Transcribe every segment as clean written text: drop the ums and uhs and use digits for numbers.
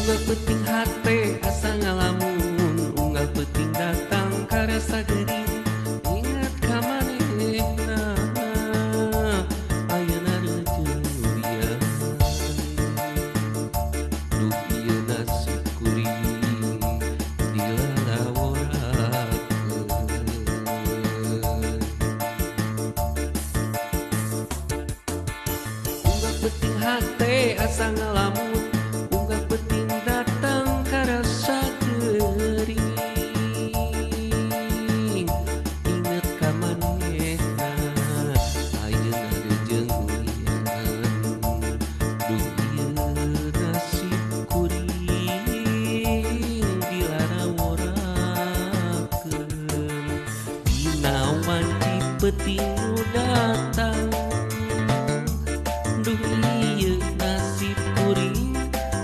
Unggal peuting hate asa ngalamun, unggal peuting datang karasa gering. Ingat ka manehna ayeuna reujeung nu lian. Duh ieu nasib kuring dilalaworakeun. Unggal peuting hate asa ngalamun, unggal peuting datang karasa gering. Inget ka manehna ayeuna reujeung nu lian. Duh ieu nasib kuring dilalaworakeun. Dina wanci peuting nu datang, duh ieu nasib kuring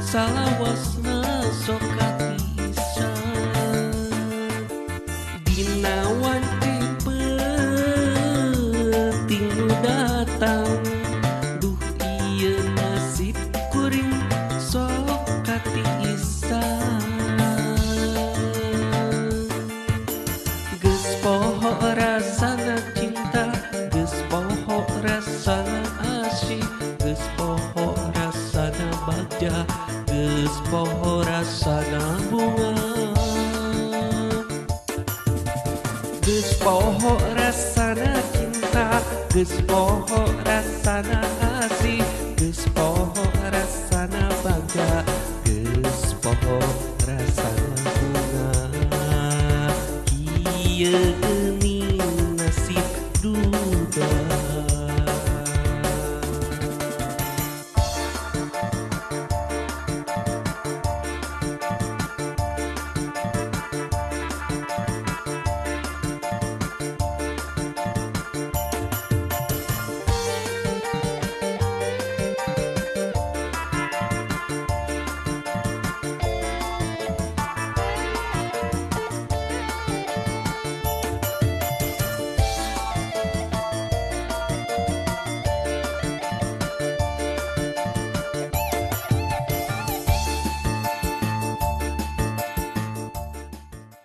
salawasna sok katisan. Dina wanci peuting nu datang, duh ieu nasib kuring sok katisan. Geus poho rasana cinta, geus poho rasana asih, geus poho rasana bagja, geus poho rasana bunga. Geus poho rasana cinta, geus poho rasana asih, geus poho rasana bagja, geus poho rasana bunga. Kieu geuning nasib duda.